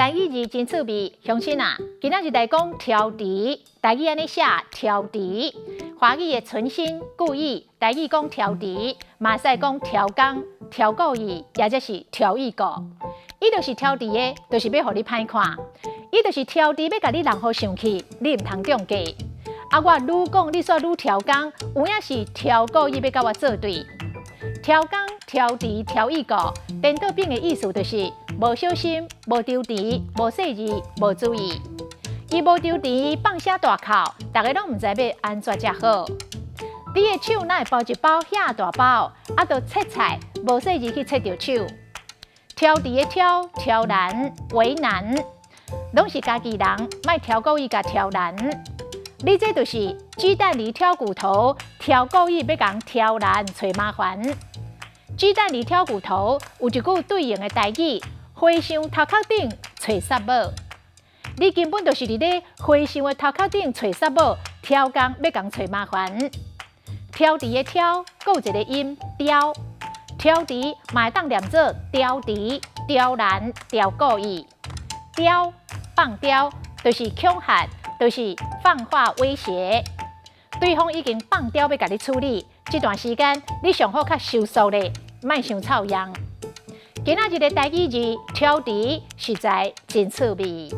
台語字真趣味，鄉親啊，今仔日來講挑除，台語按呢寫挑除，華語的存心故意，台語講挑除，嘛會使講挑工、挑故意，抑者是挑意過。伊就是挑佇的，就是欲予你歹看；伊就是挑佇欲共你人予生氣，你毋通中計。啊，我愈講你煞愈挑工，有影是挑故意欲佮我作對。挑工、挑除、挑意過，顛倒反的意思就是無小心、無搥持、無細膩、無注意。伊無搥持，放聲大哭，逐家攏毋知欲按怎才好。你的手哪會包一包遐大包？啊，著切菜無細膩去切著手。挑佇的挑，挑難、為難，攏是家己人，莫挑故意共挑難。你這就是雞蛋裡挑骨頭，挑故意欲共挑難揣麻煩。雞蛋裡挑骨頭有一句對應的台語：和尚頭殼頂揣虱母。你根本就是佇咧和尚的頭殼頂揣虱母，挑工欲共揣麻煩。挑佇的挑，閣有一個音刁，挑除嘛會當念做刁除、刁難、刁故意。刁放刁，就是恐嚇，就是放話威脅。對方已經放刁欲共你處理，這段時間你上好較收縮咧，莫傷臭樣。今仔日的台語字挑除實在真趣味。